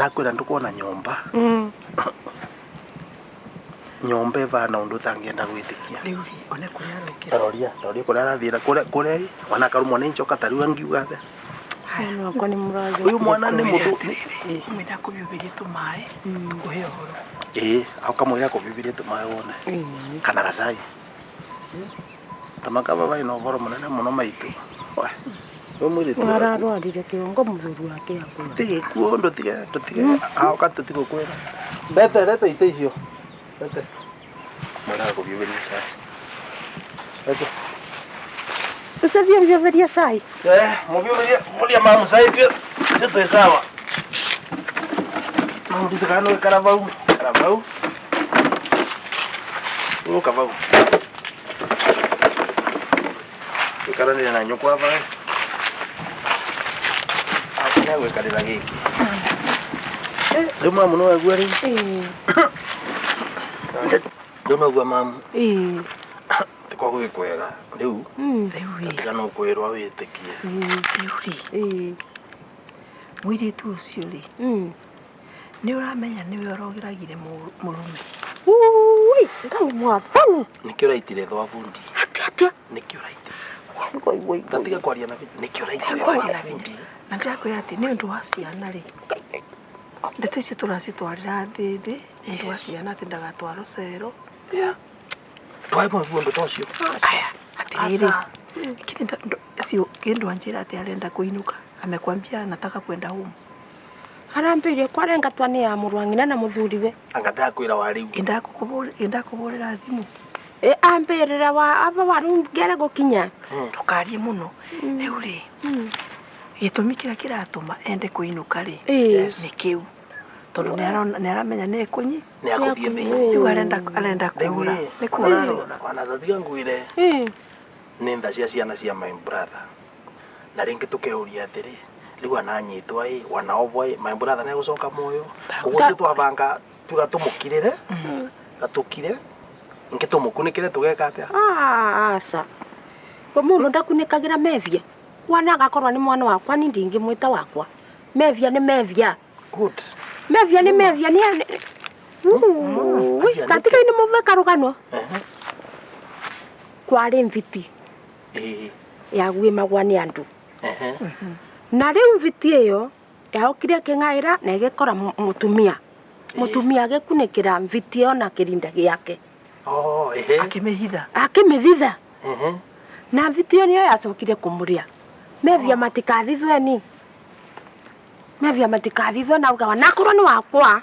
Ndakwĩra ndũkuona nyũmba. Nyũmba ĩbana ũndũ ũtangĩenda gwĩtĩkia. Rĩu rĩ, one kũrĩa arekĩra. Roria, roria kũrĩa arathiĩra kũrĩa kũrĩa ĩ, ona akarũmwo nĩ njoka ta rĩu angiuga atĩa. Mwana wakwa nĩ mũrathũkire. Ũyũ mwana nĩ mũthũ. Mwĩra kũbiũbĩrie tũmaĩ tũkũhe ũhoro. Ĩĩ, ũkamwĩra kũbiũbĩrie tũmaĩ wone. Kana gacai. Tamaka baba ĩna ũhoro mũnene mũno maitũ. Ũyũ mũirĩtu waku. Ararwarire kĩongo mũthuri wake akua. Tige kuo ndũtige ndũtige aoka tũtigũkwĩra. Rete rete itĩ icio. Rete. Mwĩraga kũbiũbĩria cai. Rete. Ũcarie biũbĩria cai. Eh, mũbiũbĩrie mũria mamu cai tuĩ tuĩ twĩ sawa. Mamu ndicĩ kana nĩ karabau. Karabau. Ũka bau. Ikaranĩria na nyũkwa bau. Nĩ gwĩkarĩra gĩkĩ. Rĩu mamu nĩ waigua rĩu. Rĩu no gua mamu. Ti kwa gwĩ kwega. Rĩu Rĩu rĩ, tiga no kwĩrwo wĩtĩkie. Rĩu rĩ, mũirĩtu ũcio rĩ, nĩ ũramenya nĩwe ũrogĩragire mũrũme. Ui, Ngai mwathani. Nĩkĩo ũraitire thwa bundi. Atĩa atĩa. Nĩkĩo ũraitire. Ngoi ngoi. Tatiga kwaria na binya. Nĩkĩo ũraitire Kwaria thwa na binya. bundi. Na ndĩrakwĩra atĩ nĩ ũndũ wa ciana rĩ, ndeto icio tũracitwarĩra thĩthĩ, nĩ ũndũ wa ciana atĩ ndagatwara rũcero. Yeah. Ndwae mwaigua ũndũ ta ũcio. Aya, atĩrĩrĩ, kĩndũ anjĩra atĩ arenda kũinũka, amekwambia anataka kwenda home. Arambĩire kwarengatwa nĩ ya mũrũ wa ng'ina na mũthuriwe. Anga ndakwĩra wa rĩu. Indakũhũrĩra thimũ. Ĩ ambĩrĩra wa aba waru ngere gũkinya. Ndũkarie mũno. Rĩu rĩ, gĩtũmi kĩrĩa kĩratũma ende kũinũka rĩ, nĩ kĩu. Tondũ nĩ aramenya nĩ ekũnyi. Nĩ akũthiĩ thĩinĩ. Rĩu arenda arenda Rĩu kũra. ĩ, Nĩ kũra arora. ona tatiga ngwĩre nĩ tha cia ciana cia my brother. Na rĩngĩ tũkeuria atĩrĩ, rĩu ananyitwa ĩ, wanaobwa ĩ, my brother nĩ egũcoka muoyo. Ũguo ithuĩ twabanga tuga tũmũkirĩre, gatũkire, ingĩ tũmũkunĩkĩre tũgeka atĩa? Aca. We mũndũ ndakunĩkagĩra mebia. Wana agakorwo nĩ mwana wakwa ni ndingĩmwĩta wakwa. Mebia nĩ mebia. Good. Mebia nĩ mebia nĩ Aya, nĩkĩ? Tatiga-inĩ mũve karũgano. Kwarĩ mviti Ĩĩ. yaguĩmagwa nĩ andũ. Ehe. Na rĩu mviti ĩyo yaokire ĩkĩng'aĩra na ĩgĩkora mũtumia. Mũtumia agĩkunĩkĩra mviti ĩyo na kĩrinda gĩake. Oh, ehe. Akĩmĩhitha. Akĩmĩthitha. Ehe. Na mviti ĩyo nĩyo yacokire kũmũrĩa. Mebia matikathithwe ni. Mebia matikathithwe na ugawa nakorwo nĩ wakwa.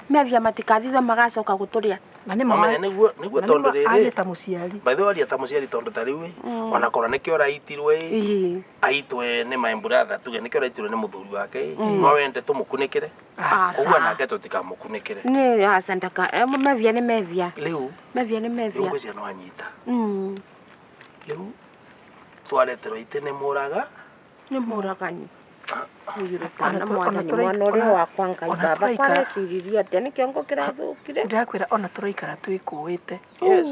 Mebia matikathithwe magacoka gũtũrĩa. Na nĩ Mamenya nĩguo nĩguo tondũ rĩrĩ. arie ta mũciari. By the way aria ta mũciari tondũ ta rĩu ĩ, ona korwo nĩkĩo ũraitirwe ĩ, aitwe nĩ my brother tuge nĩkĩo ũraitirwe nĩ mũthuri wake ĩ, no wende tũmũkunĩkĩre. Aca. Ũguo nake tũtikamũkunĩkĩre. Nĩ aca ndaka mebia nĩ mebia. Rĩu Mebia nĩ rĩu mebia. ngwĩciria nĩ wanyita. Rĩu twareterwo itĩ nĩ mũraga. Nĩ mũragani. Ũyũ Ona rũtana mwathani mwana ũrĩa wakwa Ngai ona baba tũraikara- kwareciririe atĩa nĩ kĩongo kĩrathũkire. Ndĩrakwĩra ona tũraikara twĩkũĩte. Yes.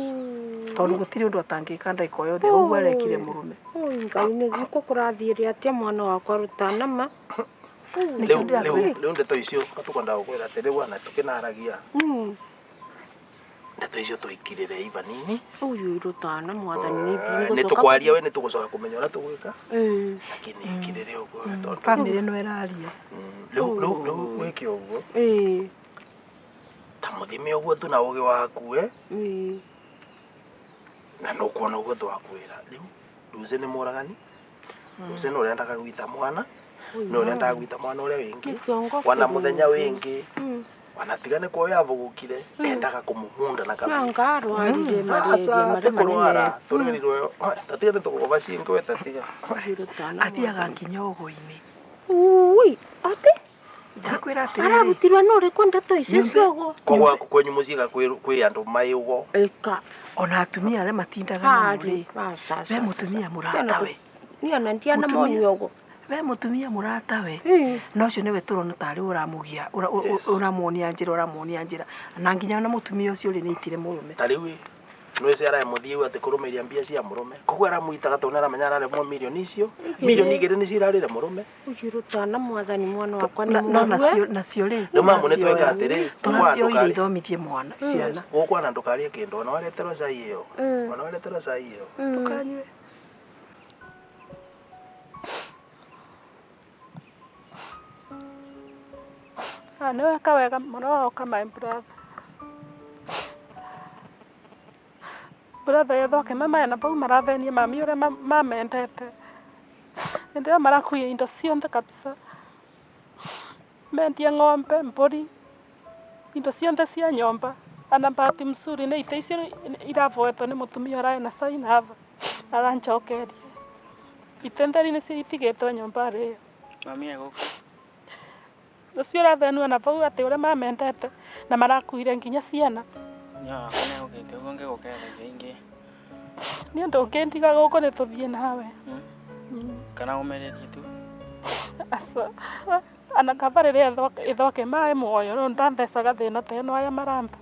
Tondũ gũtirĩ ũndũ atangĩka ndagĩka o yothe ũguo arekire mũrũme. Oi Ngai nĩ gũkũ kũrathiĩre atĩa mwana wakwa rũtana ma. Rĩu rĩu rĩu ndeto icio tũkwendaga gũkwĩra atĩ rĩu ona tũkĩnaragia ndeto icio tũikirĩre iba nini. Ũyũ rũtana mwathani nĩ Nĩ tũkwaria we nĩ tũgũcoka kũmenya ũrĩa tũgwĩka. Lakini ikirĩre ũguo we tondũ Bamĩrĩ ĩno ĩraria. Rĩu rĩu rĩu wĩke ũguo. Ta mũthime ũguo tu na ũgĩ waku we. Na nũkuona ũguo twakwĩra. Rĩu Lucy nĩ mũragani. Lucy nĩ ũrendaga gwita mwana. Nĩ ũrendaga gwita mwana ũrĩa wĩngĩ. Wana mũthenya wĩngĩ. Wana tiga nĩ kuoya avũgũkire. Endaga kũmũmunda na kahiũ. Nanga arwarire Aca malaria ti marĩa kũrwara. manene. Tũrerirwo tatiga nĩ tũgũba cingĩ we tatiga. Athiaga nginya ũgo-inĩ. Ui, atĩ Ndakwĩra atĩrĩrĩ. ararutirwe nũ ũrĩkũ ndeto icio cia ũgo? Koguo kwenyu mũciĩ kwĩ andũ maĩ ũgo. Ĩka. Ona atumia arĩa matindaga namo rĩ. Aca. We mũtumia mũratawe. Niĩ ona ndianamoni ũgo. We mũtumia mũratawe. Na ũcio nĩwe tũrona tarĩ ũramũgia, ũramuonia njĩra, ũramuonia njĩra. Na nginya ona mũtumia ũcio rĩ nĩ aitire mũrũme. Ta rĩu ĩ, Nwĩce araemũthiĩ atĩ kũrũmĩria mbia cia mũrũme koguo aramwitaga tondũ nĩaramenya araremwo mirioni icio mirioni igĩrĩ nĩcio irarĩre mũrũme Ujirutana mwathani mwana wakwa nĩ Na- no mũrue. nacio nacio rĩ rĩu mamu nĩ tweka atĩrĩ tũracioire ithomithie mwana ciana gũkwana ndũkarĩe kĩndũ ona wareterwo cai ĩyo ona wareterwo cai ĩyo ndũkanyue Ah, nĩ weka wega mũno woka my brother. Brother yethoke mama na bau marathenie mami ũrĩa mamendete. Hĩndĩ ĩyo marakuire indo ciothe kabisa. Mendie ng'ombe, mbũri, indo ciothe cia nyũmba. Ana bahati mzuri nĩ itĩ icio iravoetwo nĩ mũtumia ũrarĩ na caina haha aranjokeria. Itĩ theri nĩcio itigĩtwo nyũmba rĩ. Mami egũka. Ũcio ũrathenua na bau atĩ ũrĩa mamendete na marakuire nginya ciana. Nya wakwa nĩegũkĩte ũguo ngĩgũkerethagia ingĩ. Nĩ ũndũ ũngĩndiga gũkũ nĩ tũthiĩ nawe. Kana ũmĩrĩrie tu. Aca ana kaba rĩrĩa ĩthoke maĩ muoyo rĩu ndanthecaga thĩna ta ĩno aya maramba.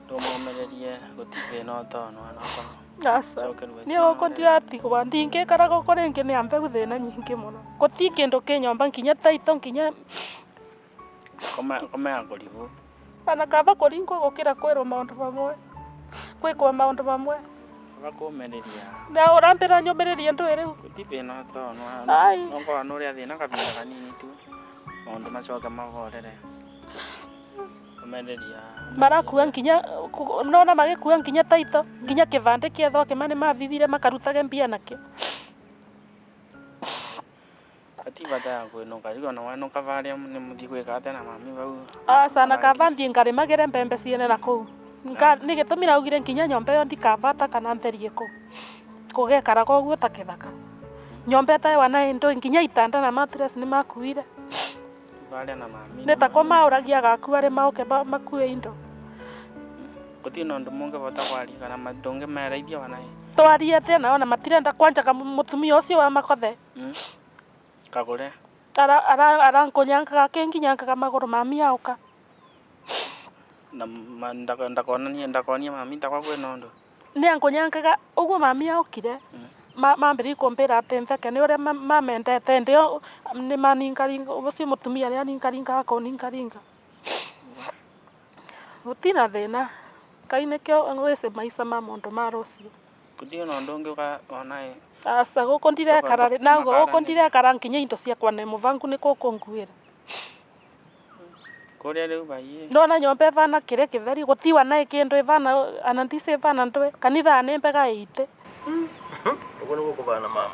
Ndũmũmĩrĩrie gũtirĩ thĩna ũtona onakorwo. Aca Cokerwo niĩ gũkũ ndiratigwa ndingĩikara gũkũ rĩngĩ nĩ ambe thĩna nyingĩ mũno. Gũtirĩ kĩndũ kĩ nyũmba nginya taito nginya Komea kũrigwo. ana kaba kũringwo gũkĩra kwĩrwo maũndũ mamwe gwĩkwo maũndũ mamwe. Kaba kũmĩrĩria. Na ũrambĩra nyũmĩrĩrie ndũĩ rĩu. Gũtirĩ thĩna ũtona. Ai. Okorwo nĩ ũrĩa thĩna kahinda kanini tu. Maũndũ macoke mahorere. Ũmĩrĩria. Marakua nginya nona magĩkua nginya taito nginya kĩbandĩ kĩa thoke ma nĩmathithire makarutage mbia nakĩo. Gũtirĩ bata ya kwĩnũka rĩu ona wenũka barĩa nĩ mũthiĩ gwĩka atĩa na mami bau. Aca na kaba thiĩ ngarĩmagĩre mbembe ciene na kũu. Nĩ gĩtũmi raugire nginya nyũmba ĩyo ndikabata kana therie kũu. Kũgekaraga ũguo ta kĩthaka. Nyũmba ĩtarĩ na indo nginya itanda na mattress nĩmakuire. Barĩa na mami. Nĩ tako maũragia agaku arĩ maũke makue indo. Gũtirĩ na ũndũ mũngĩbota kwaria kana ndũngĩmeraithia ona ĩ. Twarie atĩa nao na matirenda kwanja mũtumia ũcio wa makothe. Kagũre. Arankũnyangaga akĩnginyangaga magũrũ mami aũka. Na ndakonanie ndakonie mami takwa kwĩna ũndũ. Nĩ ankũnyangaga ũguo mami aũkire. Mambĩrĩirie kũmbĩra atĩ ntheke nĩ ũrĩa mamendete hĩndĩ ĩyo nĩ maningaringa ũcio mũtumia nĩ aningaringaga kũningaringa. Gũtirĩ na thĩna. Ngai nĩkĩo wĩcĩ maica ma mũndũ ma rũciũ. Gũtirĩ na ũndũ ũngĩ ona ĩ. Aca gũkũ ndirekara rĩ nauga gũkũ ndirekara nginya indo ciakwa nĩ mũbangu nĩ gũkũ nguĩra. Kũrĩa rĩu baiĩ. Ndona nyũmba ĩbana kĩrĩa kĩtheri gũtiwa na kĩndũ ĩbana ana ndici ĩbana ndũĩ kanitha nĩ mbega ĩite. Ũguo nĩguo kũbana mama.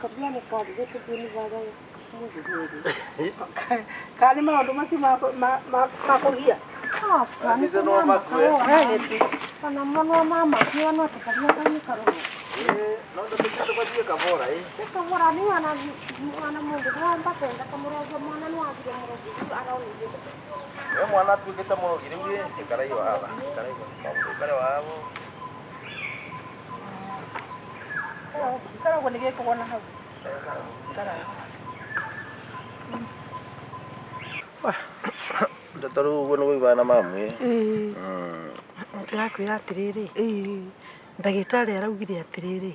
Kabla nĩ karire tũthiĩ nĩ barĩa mũthuri. Karĩ maũndũ macio ma kũgia. Nĩ no makue. Ona mwana wa mama kĩo no tũkaria kani karũrũ. No ndũtũkĩte tũbathiĩ kabora ĩ. Kabora nĩ wana mwana mũndũ no kwenda kamũrogo mwana nĩ wagire mũrogi rĩu araonire. We mwana atuĩkĩte mũrogi rĩu ĩ ikara iyo haha. Ikara iyo. Maũndũ ikare wao. Ikara ũguo nĩ gĩkũgona hau. Ndeto rĩu ũguo nĩguo ibana mamu ĩ. Ndĩrakwĩra atĩrĩrĩ ndagĩtarĩ araugire atĩrĩrĩ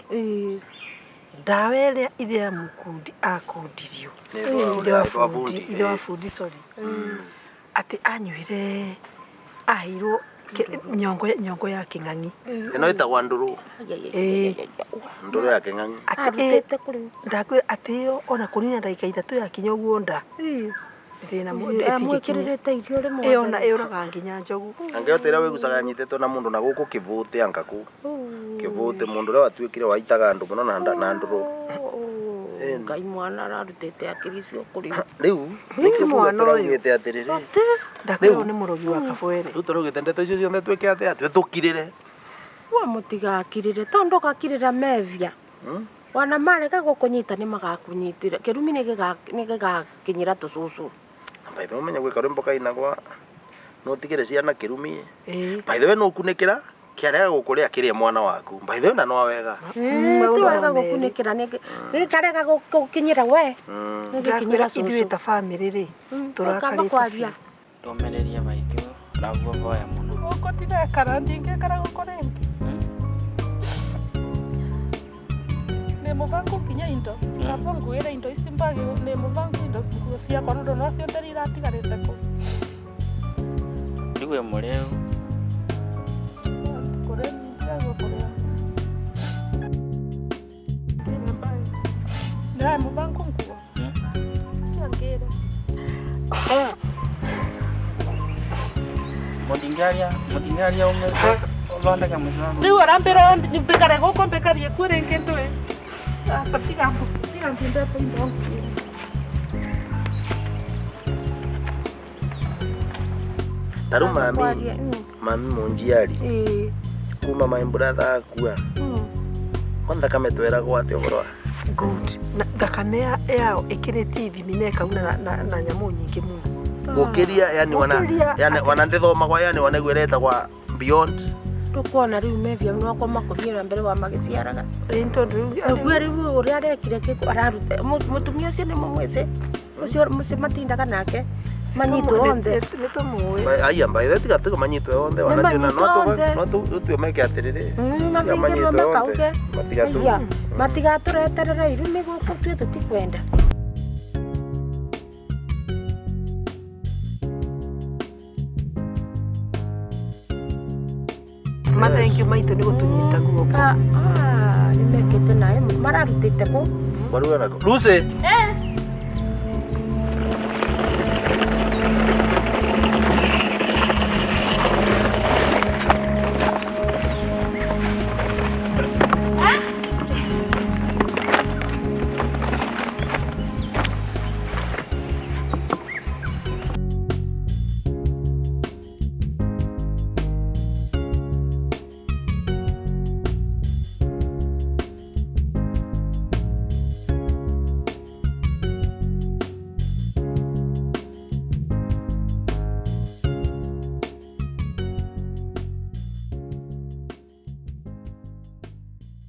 ndawa ĩrĩa ithe ya mũkundi akundirio ithe wa bundi sorry atĩ anyuire aheirwo nyongo ya kĩng'ang'i Ĩno ĩtagwa ndũrũ. Ndũrũ ya kĩng'ang'i. Arutĩte kũrĩ ndakwĩra atĩ ĩyo ona kũnina ndagĩka ithatũ yakinya ũguo nda thĩna amwĩkĩrĩrĩte irio rĩmwe ĩyo na ĩũragaga nginya njogu. Angĩhota ĩrĩa wĩgucaga nyitĩtwo na mũndũ na gũkũ kĩbũtĩ anga kũ. Kĩbũtĩ mũndũ ũrĩa watuĩkire waitaga andũ mũno na ndũrũ. Ngai mwana ararutĩte akiri icio kũrĩ. Rĩu nĩkĩo mwana ũyũ. tũraugĩte atĩrĩrĩ. Ndakwĩrwo nĩ mũrogi wa kabwere. Rĩu tũraugĩte ndeto icio ciothe twĩke atĩa twĩ tũkirĩre. We mũtigakirĩre tondũ ũgakirĩra mevia. Wana marega gũkũnyita nĩ magakũnyitĩra kĩrumi nĩ gĩgakinyĩra tũcũcũ. By the way ũmenye gwĩ karwĩmbo kainagwa no ũtigĩre ciana kĩrumi. By the way no ũkunĩkĩra kĩarega gũkũrĩa kĩrĩe mwana waku. By the way na no wega. Ti wega gũkunĩkĩra nĩ karega gũkinyĩra we. Nĩ gĩkinyĩra Ndakwĩra ithuĩ cũcũ. ta bamĩrĩ rĩ Ũkamba tũrakarĩte kwaria. biũ. Ndomereria baitũ raguo voya muno. Gũkũ ndigekara ndingĩkara gũkũ rĩngĩ. Nĩ mũbango nginya indo kaba nguĩre indo ici mbagi nĩ mũbango indo nguo ciakwa nũndũ no cio ndĩrĩ iratigarĩte kũ. Ndigue mũrĩu. Kũrĩa ndiragua kũrĩa. Ndĩrae mũbango nguo ciangĩre. Mũtingaria mũtingaria ume ũthondeke mũciĩ waku. Rĩu arambĩra mbikare gũkũ mbikarie kuo rĩngĩ ndũĩ. Aca tiga tiga ndindete indo nguĩre. Taru mami mami munjiari kuma my brother akua kwanza kametweragwo atä å horo wa Good. Na thakame yao ĩkĩrĩtie ithimi na ĩkauna na nyamũ nyingĩ mũno. Gũkĩria yani wana Gũkĩria yani wana ndĩthomagwa yani wana iguo ĩretagwa beyond. Tukuona riu mevia nwakwa makuthie na mbere wa magiciaraga. Ĩĩ tondũ rĩu Naguo riu uria arekire kiko araruta mutumia ucio ni mumwisi ucio mucio matindaga nake manyitwo onthe. Nĩ tũmũĩ. Aya mbaithe tiga tiga manyitwe onthe wana Nĩ no manyitwo onthe. no tu meke atiriri. Mabingirwo makauge matigatu Aya, matigatureterere irumi guku tue tutikwenda. Mathengiũ maitũ nĩ gũtũnyita guoko. Nĩ mekĩte naĩ mũno mararutĩte kũ. Waruga nako Lucy.